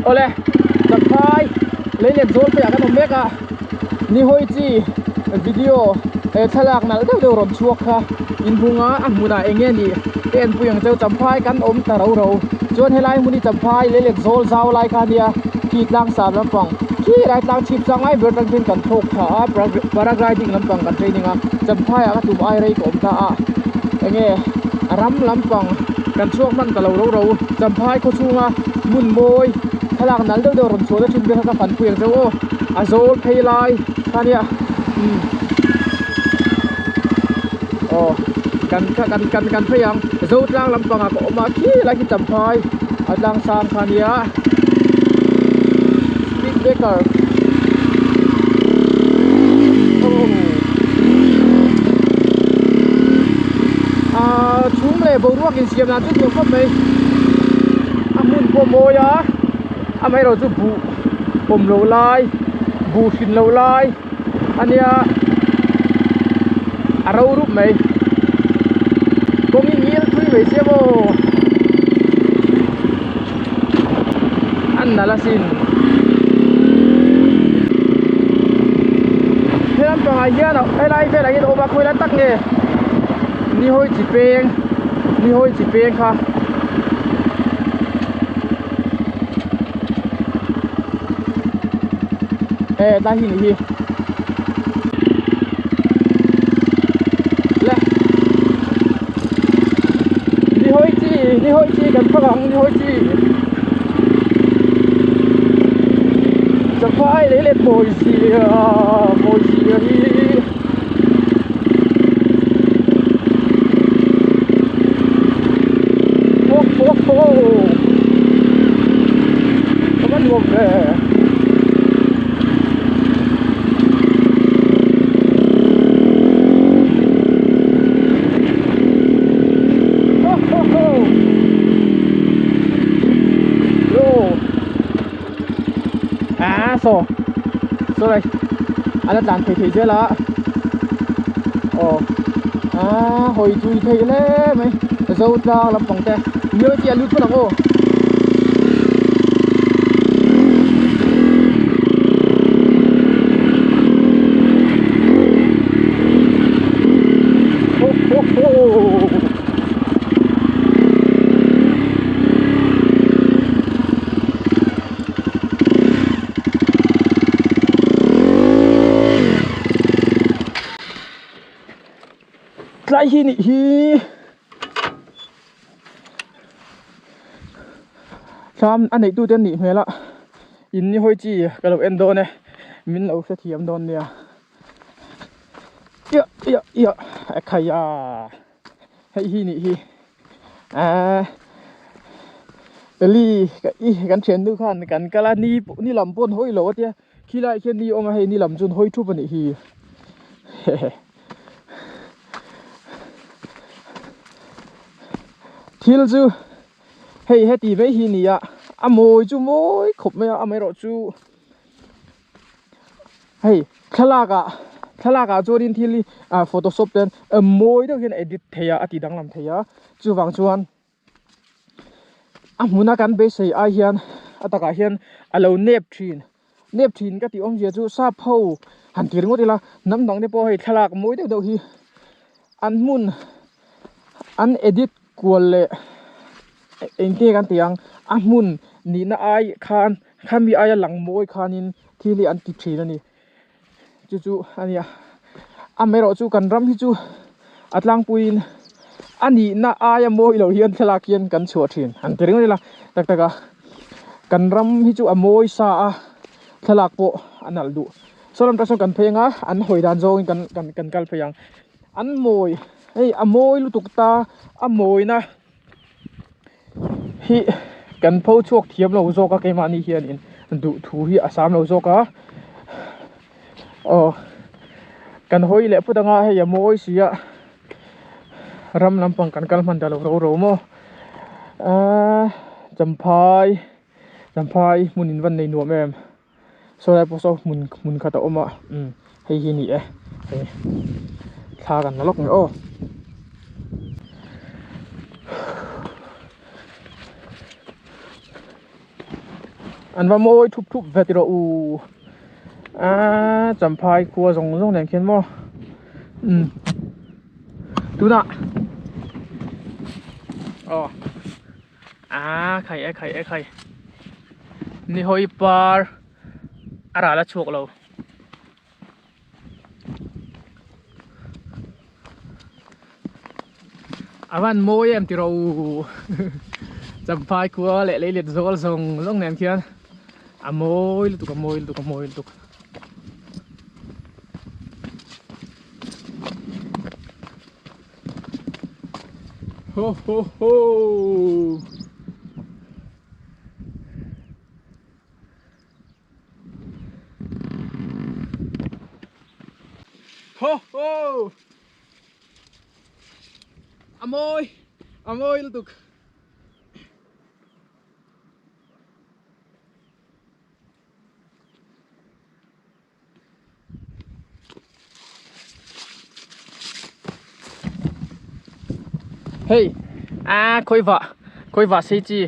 Awle Champhai leilet zawl pheiah kan awm mek a nihawi chi video he thlalak nalh deuh deuh rawn chhuak kha inhmunga a hmunah eng nge nih ka enpui ang cheu Champhai kan awm ta ro ro chuan helai hmun hi Champhai leilet zawl zau lai kha ania khi tlang sap lampang khi helai tlang chhip chang lai ber atang khian kan thlawk thla a paragliding lampang kan training a Champhai ah ka tum ai rei ka awm ta a eng nge ram lampang kan chhuak hman ta lo ro ro Champhai khaw chhunga hmun mawi thlalak nal deuh deuh rawn chhuah na thin te kha ka fanpui ang cheu aw a zawl phei lai kha nia umm aw kan kan kan kan phei ang Zotlang lampangah ka awm a khi lai khi Champhai a tlang sang kha nia speed breaker ah chhum leh boruak insiam dan chu nuam khawp mai a hmun pawh mawi a amaherawh chu buh awm loh lai buh hrin loh lai ania a ro rup mai kawng hi ngil thui mai sia maw a nalh asin he lampangah hian helai velah hian a awm a khawi lai tak nge nihawi chi peng nihawi chi peng kha. E tlai hi nih hi le ni hawi chi ni hawi chi kan phak ang ni hawi chi chawhmai lei leh mawi zia mawi zia hi ho ho ho a va nuam ve ho ho ho yo à saw saw đây anh đã làm thầy thầy chưa là ồ à hồi chui thầy lẽ mấy dâu ta làm bằng te nhớ chị lút mất đâu ho ho ho Tlai hi nih hi thlam a neih tute an nih hmel a in ni hawi chi ka lo en dawn e min lo hrethiam dawn nia iah iah iah ekhai a hei hi nih hi ahh Eli i kan thiannu khan kan kal a ni ni lam pawh an hawi lo a tia khilaiah khian ni a awm a hei ni lam chu an hawi thup a nih hi hehe thil chu hei heti mai hi a ni a a mawi chu mawi khawp mai a amaherawhchu hei thlalak ah thlalak ah chuanin thil hi ah photoshop te mawi deuh hian a edit thei a a ti danglam thei a chuvang chuan a hmuna kan beisei ai hian a takah hian a lo nep thin nep thin ka tih awmzia chu sap ho han ti ringawt ila hnam dang te pawh hei thlalak mawi deuh deuh hi an hmun an edit kual leh engte kan tih ang a hmun nihna ai khan khami aia lang mawi khanin thil hi an ti thin a ni chu chu a nia amaherawh chu kan ram hi chu a tlangpuiin a nihna aia mawi lo hian thlalak hian kan chhuah thin han ti ringawt ila tak tak a kan ram hi chu a mawi sa a thlalak pawh a nalh duh saw lam atang sawn kan phei anga an hawi dan zawngin kan kan kan kal phei ang an mawi hei a mawi lutuk ta a mawina hi kan pho chhuak thiam lo zawk a keimahni hianin duh thu hi a sam lo zawk a aw kan hawi leh phawt anga hei a mawi si a ram lampang kan kal hman ta lo ro ro maw ahh champhai champhai hmun in van nei nuam em. Saw lai pawh saw hmun hmun khat a awm a umm hei hi a ni e hei thla kan la lawk ang aw. An va mawi thup thup ve tiraw u aaa champhai khua zawng zawng nen khian maw umm tunah aw aaa khai e khai e khai nihawi par a ral a chhuak lo. A van mawi em tiraw u Champhai khua leh lei let zawl zawng zawng nen khian a mawi lutuk a mawi lutuk a mawi lutuk. Ho ho ho. Ho ho! A mawi! A mawi lutuk! Hei! A khawi vah khawi vah sei chi.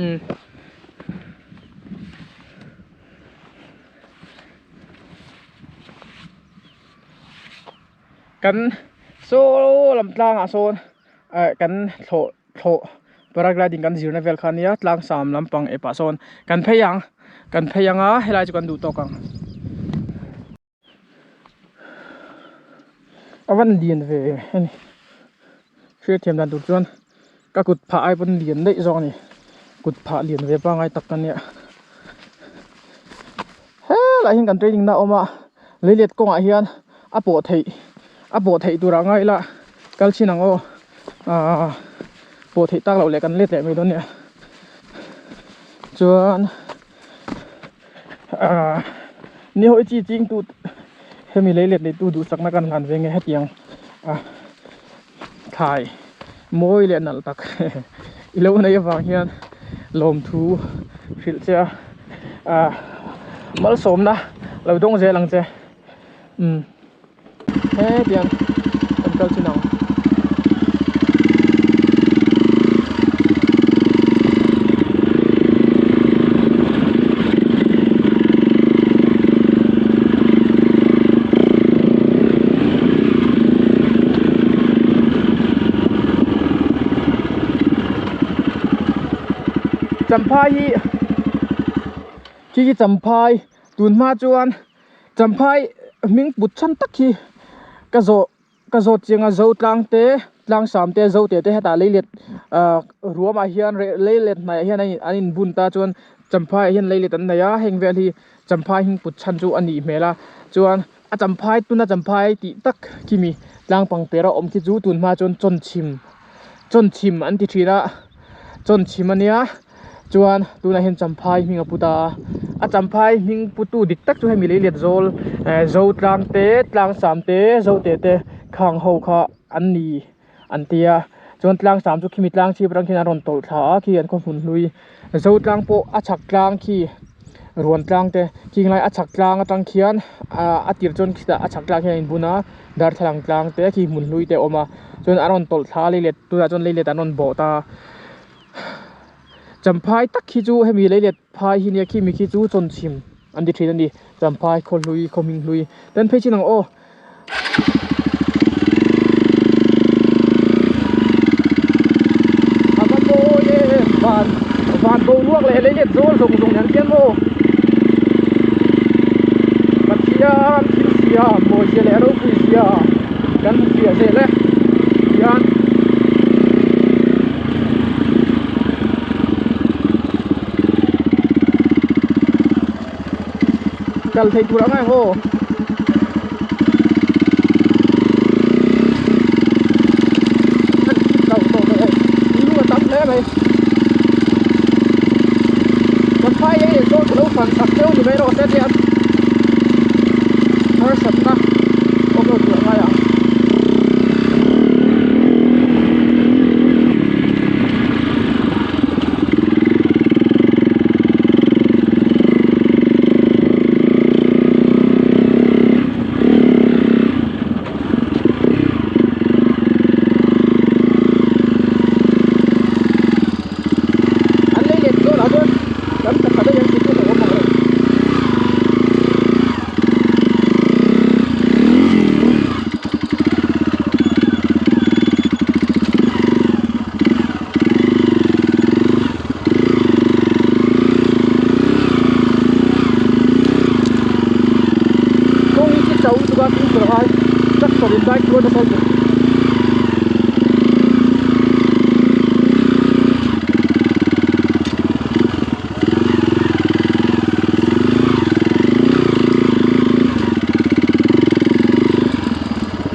Umm kan saw lam tlangah sawn eh kan thlawh thlawh paragliding kan zirna vel kha ania tlang sam lampang epah sawn kan phei ang kan phei ang a helai chu kan duh tawk ang. A van lian ve a ni hriatthiam dan tur chuan ka kut phah ai pawn lian daih zawk a ni kut phah lian ve pangai tak ka nia helaiah hian kan training na a awm a leilet kawngah hian a pawh theih a pawh theih tur ah ngai ila kal chin ang aw ahh pawh theih tak loh leh kan let leh mai dawn nia chuan. Ahh ni hawi chi ching tu hemi lei let nei tu duhsakna kan hlan ve nge hetiang ah thlai mawi leh nalh tak i lo nei avang hian lawmthu hrilh che a ah malsawmna lo dawng zel ang che umm. Hetiang kan kal chin ang. Champhai hi khi khi champhai tun hma chuan Champhai hming put chhan tak hi ka zawh ka zawt chiang a zo tlang te tlang sam te zo te te hetah lei let ah ruamah hian lei let hnaih ah hian an in bun ta chuan champhai ah hian lei let an nei a heng vel hi champhai hming put chhan chu a nih hmel a chuan a champhai tuna champhai tih tak khi mi tlang pang per a awm khi chu tun hma chuan chawnchhim chawnchhim an ti thin a chawnchhim a nia chuan tunah hian champhai hming a pu ta a a champhai hming pu tu dik tak chu hemi lei let zawl eh zo tlang te tlang sam te zo te te khang ho kha an ni an ti a chuan tlang sam chu khimi tlang chhip atang khian an rawn tawlh thla a khi an khaw hmun hlui zo tlang pawh a chhak tlang khi ruan tlang te khing lai a chhak tlang atang khian ah a tir chuan khitah a chhak tlang hian a inbun a darthlalang tlang te khi hmun hlui te a awm a chuan an rawn tawlh thla a lei let tunah chuan lei let an rawn bawh ta a champhai tak hi chu hemi lei let phai hi nia khimi khi chu chawnchhim an ti thin a ni champhai khaw hlui khaw hming hlui ten phei chin ang aw. A va mawi em van van boruak leh lei let zawl zawng zawng nen hian maw Pathian thil siam mawi zia leh ropui zia kan hmu fiah zel e tihian kal theih tur ang ang aw. Lung a tam hle mai champhai ei leh zawng lo fan sak deuh ni mai rawh se tiang harsatna awm lo tur a ngai ang. lutuk a tin tur a ngai tractor in dai kual nasa lutuk.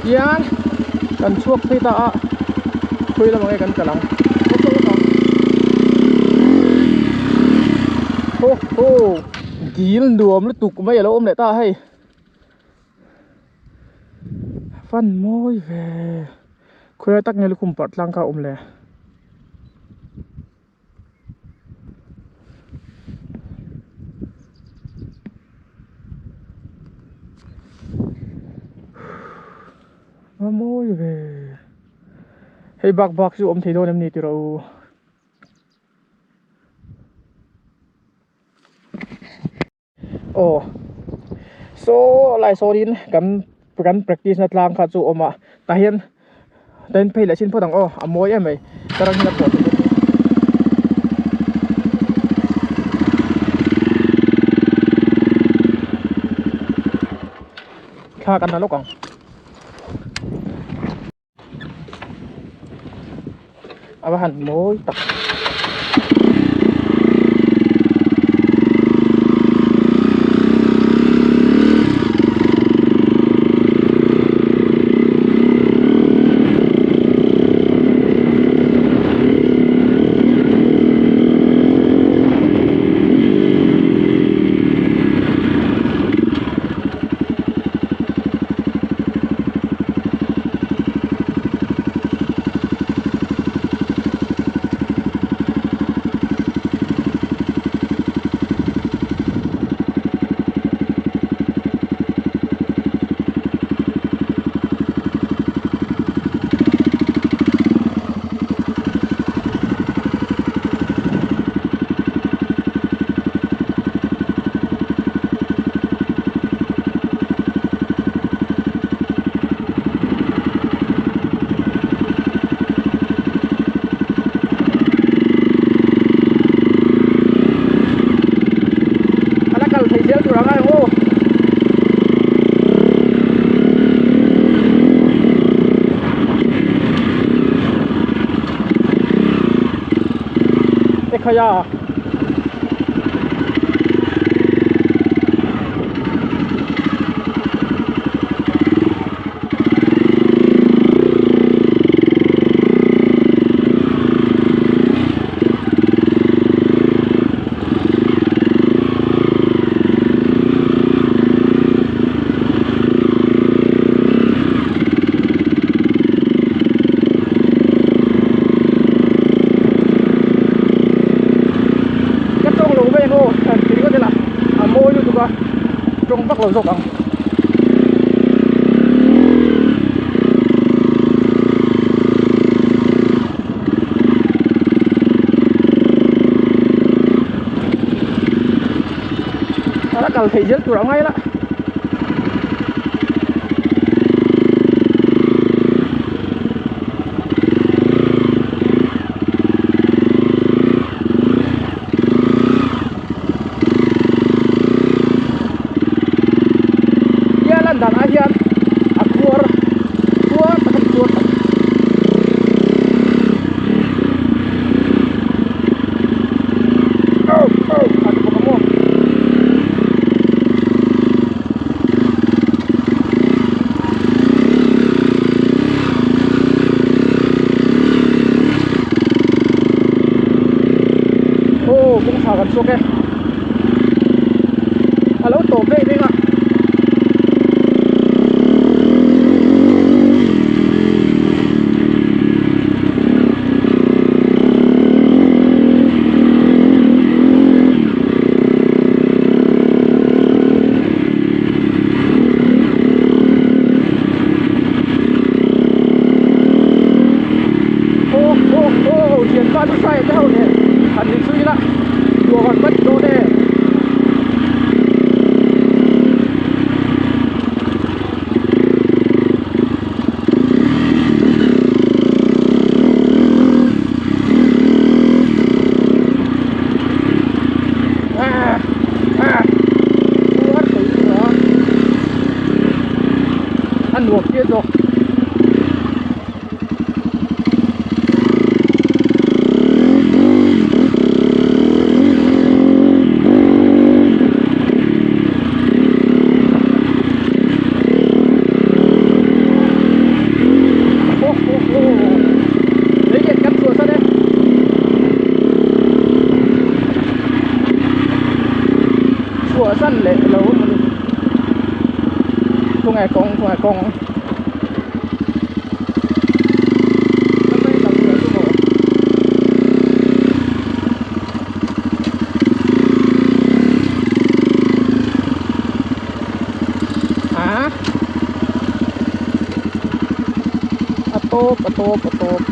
Hian kan chhuak phei ta a khawi lamah nge kan kal ang ho ho dil nuam lutuk mai alo awm leh ta a hei fan mawi ve khawi tak nge lukhum parh tlang kha a awm le. A mawi ve hei bak bak chu awm thei dawn em ni tih rawh u. Aw saw lai sawnin kan kan practice na tlang kha chu a awm a tah hian tent phei leh chin phawt ang aw a mawi em mai ka ram hian a pawh theih thla kan la lawk ang. A va han mawi tak. A la kal thei zel tur ang a eng aw. Ekhaya. Ka tawng lo mai ang aw han ti ringawt ila a mawi lutuk a tawng vak lo zawk ang. A la kal theih zel tur a ngai la. Tia lan dan ah hian a khuar khuar tak a ni khuar tak. Oh oh a ti bawk a maw. Aw kawngkhar kan chhuak e a lo tawp daih daih a. Aw aw aw thianpa chu sai te ho nen han in zui ila duh han vat dawn. a nuam chiah zawk. Ho ho ho lei lian kan chhuah san e. Chhuah san leh lo a ni. Khawnge kawng khawnge kawng. A a tawp a tawp a tawp.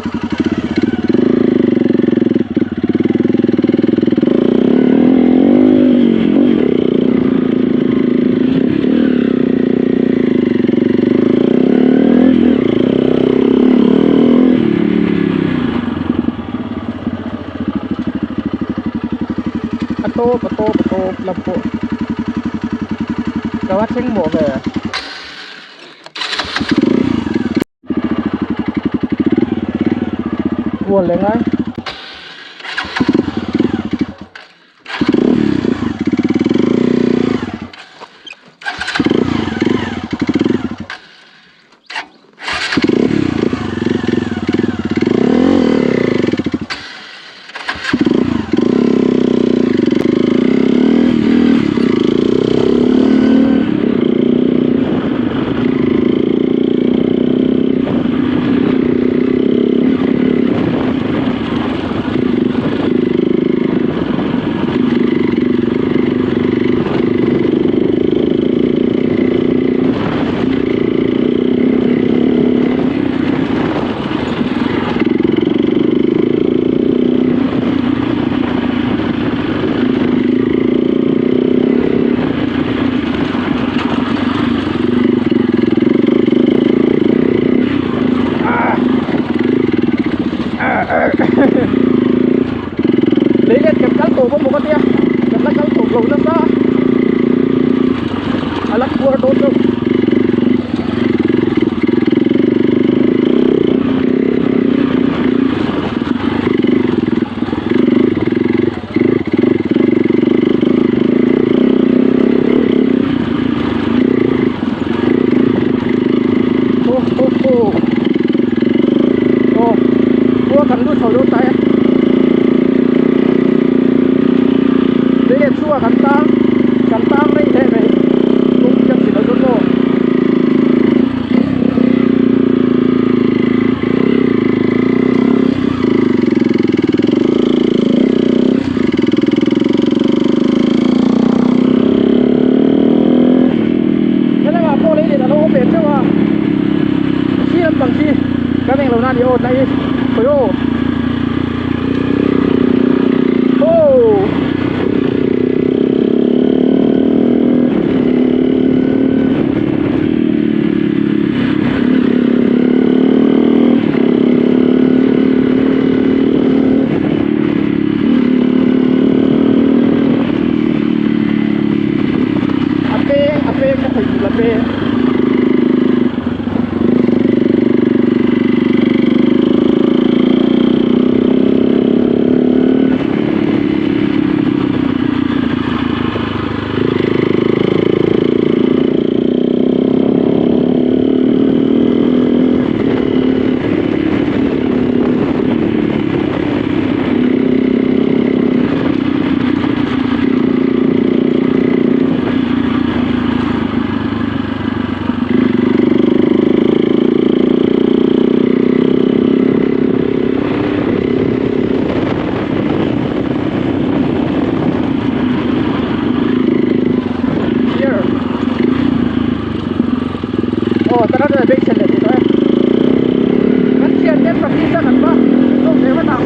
A tawp a tawp a tawp lam pawh ka va thleng mawh ve. Kual leh ngai. Lei let kan kal tawp a maw ka tia kan la kal tawp lo nasa a la khuar dawn deuh. Ho ho ho aw khua kan lut chho dawn ta e lei leh chhuak kan tang kan tang rei hle mai kawng chiang si lo chuan maw. Helamah pawh lei let a lo awm ve teuh a khi lampang khi kan englo na a ni aw tlai hi khawi aw aw. A peng a peng ka thei duh a peng. Here. Aw tara chuan a beng chhen leh thei tawh e. Kan thian te practice a kan va zawk ve vat ang.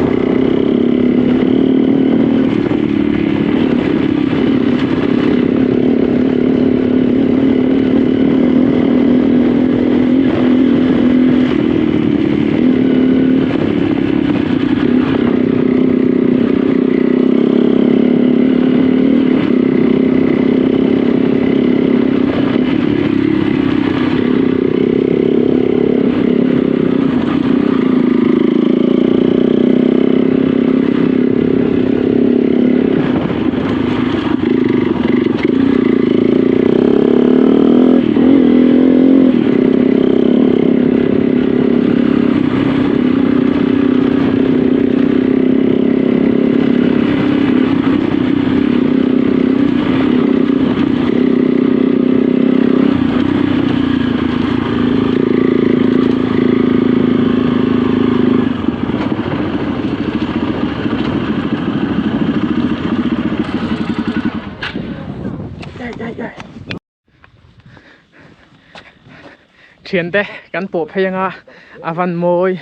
Ai Thiante kan pawh phei anga a van mawi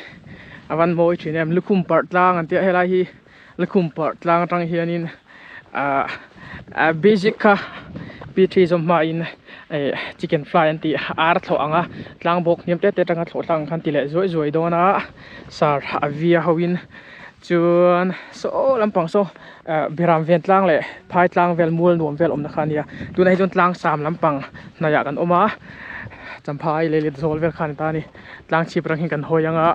a van mawi thin em lukhum parh tlang an tia helai hi lukhum parh tlang atang hianin ah ah basic kha P three zawm hmain eh chicken fly an tih ar thlawh ang a tlang bawk hniam te te atanga thlawh tlang ang khan ti leh zuai zuai dawn a sar a via ho in chuan saw lampang saw ah biram ven tlang leh phai tlang vel mual nuam vel awmna kha a nia tunah hi chuan tlang sam lampang hnaiah kan awm a champhai leh let zawl vel kha a ni ta a ni tlang chhip rang hi kan hawi ang a.